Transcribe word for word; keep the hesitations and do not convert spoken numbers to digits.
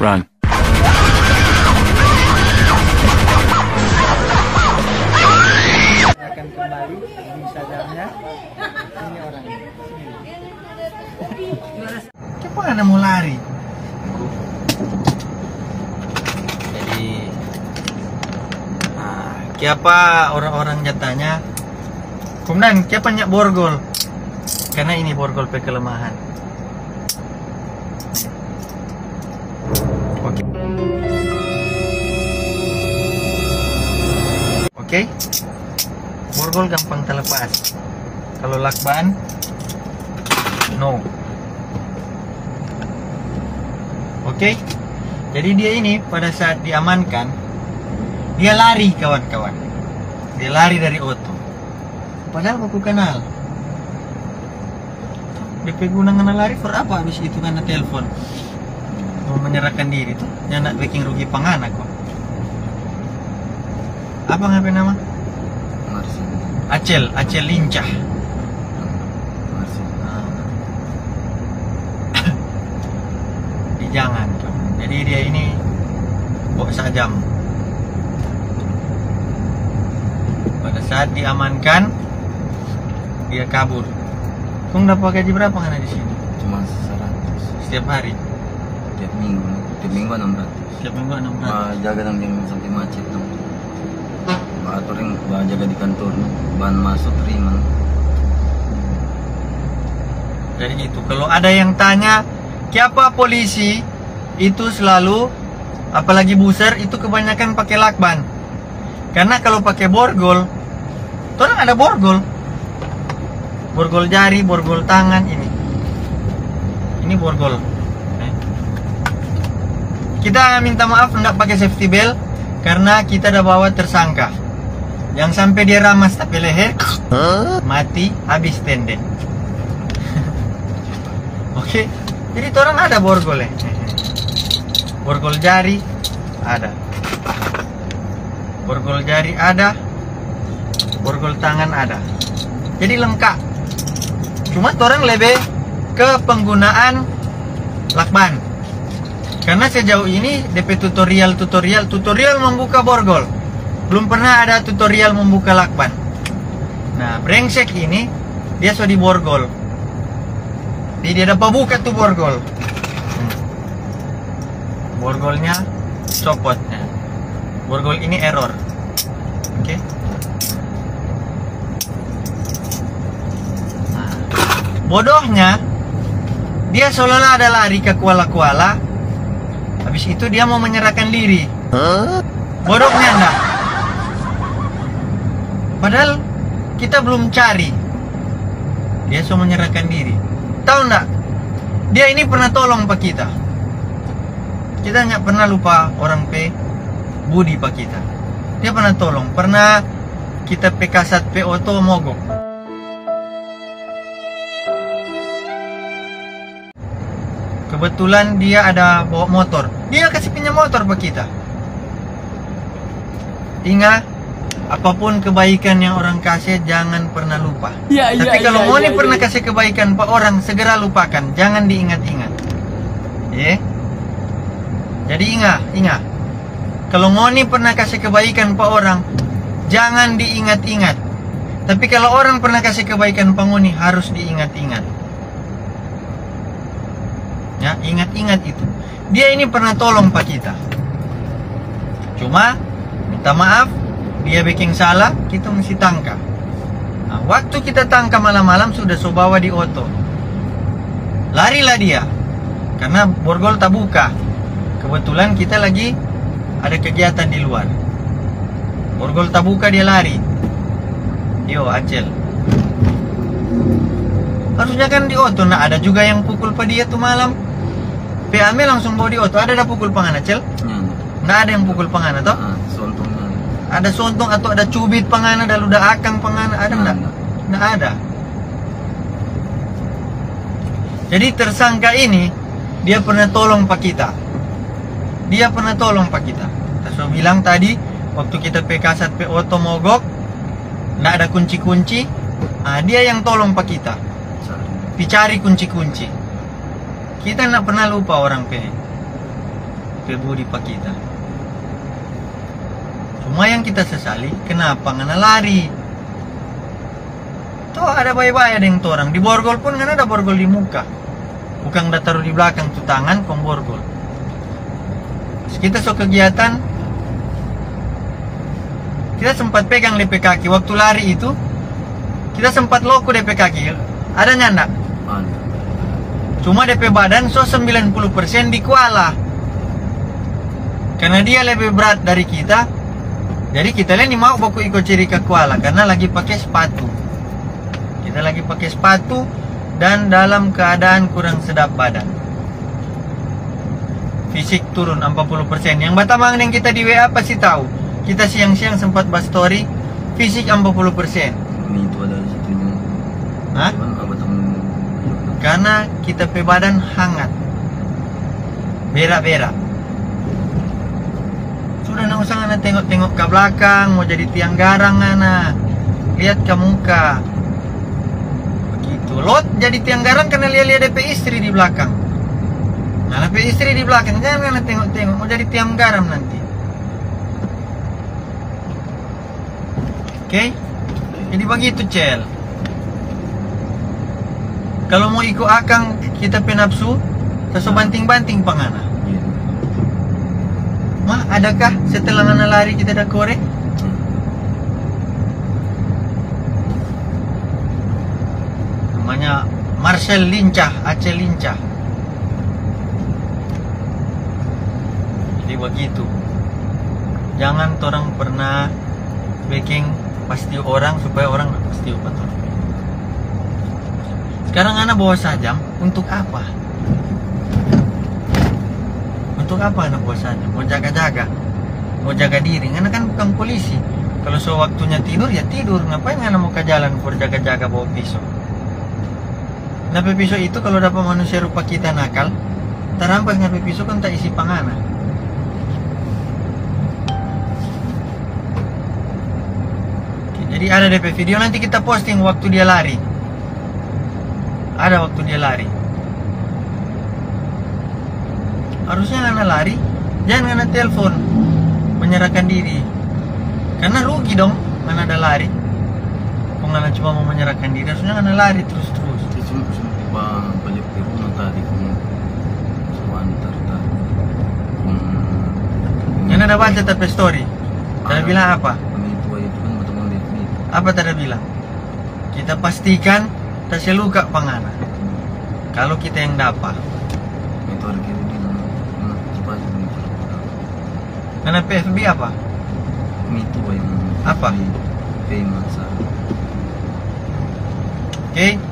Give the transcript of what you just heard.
Run. Akan kembali di sadanya. Ini orang ini. Sini. Kiapa ngana mo lari? Jadi, ah, kiapa orang-orang ja tanya, "Komandan, kiapa nyak borgol?" Karena ini borgol pe kelemahan. Oke. Oke. Borgol gampang terlepas. Kalau lakban, no. Oke. Jadi dia ini pada saat diamankan, dia lari, kawan-kawan. Dia lari dari oto. Padahal baku kanal. Depe guna ngana lari for apa? Abis itu ngana telpon mo menyerahkan diri tu, nyanda beking rugi pa ngana ko. Apa ngana pe nama? Marsin. Acel, Acel Lincah. Marsin. Nah. Di jangan. Jadi dia ini bok sajam. Pada saat diamankan, dia kabur. Kong dapat gaji berapa ngana di sini? Cuma seratus. Setiap hari? Tiap minggu, no. Tiap minggu enam ratus. Setiap minggu enam ratus. Ba jaga dong, jangan sampai macet dong. Ba atur yang ba jaga di kantor, no. Ban masuk terima, no. Jadi itu, kalau ada yang tanya, kiapa polisi itu selalu, apalagi buser, itu kebanyakan pakai lakban. Karena kalau pakai borgol, torang ada borgol. Borgol jari, borgol tangan ini. Ini borgol. Eh. Kita minta maaf nggak pakai safety belt karena kita ada bawa tersangka. Yang sampai dia ramas tapi leher, mati, habis tende. Oke, jadi torang ada borgol ya. Borgol jari ada. Borgol jari ada, borgol tangan ada. Jadi lengkap. Cuma torang lebe ke penggunaan lakban. Karena sejauh ini depe tutorial, tutorial, tutorial membuka borgol. Belum pernah ada tutorial membuka lakban. Nah, brengsek ini dia so di borgol. Jadi dia dapat buka tu borgol. Hmm. Borgolnya copot. Nah, borgol ini error. Oke. Nah, bodohnya dia seolah-olah ada lari ke kuala-kuala. Habis itu dia mau menyerahkan diri. Bodohnya ndak. Padahal kita belum cari. Dia so menyerahkan diri. Tahu ndak? Dia ini pernah tolong pa kita. Kita nggak pernah lupa orang pe budi pa kita. Dia pernah tolong, pernah kita pe kasat pe oto mogok. Kebetulan dia ada bawa motor, dia kasih pinjam motor pa kita. Inga, apapun kebaikan yang orang kasih, jangan pernah lupa. Ya, ya, Tapi kalau ya, ngoni ya, pernah ya. kasih kebaikan pa orang, segera lupakan, jangan diingat-ingat. Ye? Jadi inga, inga. Kalau ngoni pernah kasih kebaikan pa orang, jangan diingat-ingat. Tapi kalau orang pernah kasih kebaikan pa ngoni, harus diingat-ingat. Ya, ingat-ingat itu. Dia ini pernah tolong pa kita. Cuma, minta maaf, dia biking salah, kita mesti tangka. Nah, waktu kita tangka malam-malam, sudah so bawa di oto. Larilah dia, karena borgol tabuka. Kebetulan kita lagi ada kegiatan di luar. Borgol tabuka, dia lari. Yo, Acel. Harusnya kan di oto, nah ada juga yang pukul pa dia tu malam. Pe ame langsung bawa di oto, ada da pukul pa ngana, Cel? Nyanda. Nda ada yang pukul pa ngana, to? Ah, sontong nyanda. Ada sontong atau ada cubit pa ngana, ada luda akang pa ngana, ada nda? Nanda. Nda ada. Jadi tersangka ini, dia pernah tolong pa kita. Dia pernah tolong pa kita. Kita so bilang tadi, waktu kita pe kasat pe oto mogok, nda ada kunci-kunci, ah, dia yang tolong pa kita. Pi cari kunci-kunci. Kita nda pernah lupa orang pe budi pa kita. Cuma yang kita sesali, kenapa ngana lari? Toh ada bae-bae deng torang. Di borgol pun ngana ada borgol di muka. Bukang da taru di blakang tu tangan kong borgol. Pas kita so kegiatan, kita sempat pegang depe kaki. Waktu lari itu, kita sempat loku depe kaki. Ada nyanda? Ada. Cuma depe badan so sembilan puluh persen di kuala. Karena dia lebih berat dari kita, jadi kita lei nimau baku iko ciri ka kuala karena lagi pake sepatu. Kita lagi pake sepatu dan dalam keadaan kurang sedap badan. Fisik turun empat puluh persen. Yang batamang deng kita di W A pasti tahu. Kita siang-siang sempat bastori, fisik empat puluh persen. Ini itu ada di situ. Hah? Cuman apa temen? Karena kita pe badan hangat. Berak-berak. Sudah, nda usah ngana tengok-tengok ka blakang, mo jadi tiang garang ngana. Lihat ka muka. Begitu. Lot jadi tiang garang karena lia-lia depe istri di blakang. Ngana pe istri di blakang, jangan ngana tengok-tengok, mo jadi tiang garam nanti. Oke? Jadi bagitu, Cel. Kalau mo iko akang kita pe nafsu, ta so banting-banting pa ngana. Iya. Mah, adakah setelah ngana lari kita da kore? Namanya Marcel Lincah, Acel Lincah. Jadi bagitu. Jangan torang pernah beking pastiu orang supaya orang nda pastiu pa torang. Sekarang ngana bawa sajam untuk apa? Untuk apa ngana bawa sajam? Mo jaga-jaga? Mo jaga diri? Ngana kan bukang polisi. Kalu so waktunya tidur, ya tidur. Ngapain ngana mo ka jalan for jaga-jaga bawa piso? Ngana pe piso itu kalu dapa manusia rupa kita nakal, ta rampas ngana pe piso kong ta isi pa ngana. Oke, jadi ada depe video, nanti kita posting waktu dia lari. Ada waktu dia lari. Harusnya ngana lari, jangan ngana telpon menyerahkan diri. Karena rugi dong, ngana ada lari. Kong ngana cuma mo menyerahkan diri, harusnya ngana lari terus-terus. Itu cuma, cuma ba-, balik di rumah tadi, kong so antar tadi. Kong ngana ada baca ta pe story? Ada. Tadi bilang apa? Penipu aja, itu kan berteman dia penipu. Apa tadi bilang? Kita pastikan ta se luka pa ngana. Kalu kita yang dapa. Itu ada kiri di mana? Mana? Coba aja dulu. Ngana pe F B apa? Itu yang apa? Di P M A. Oke.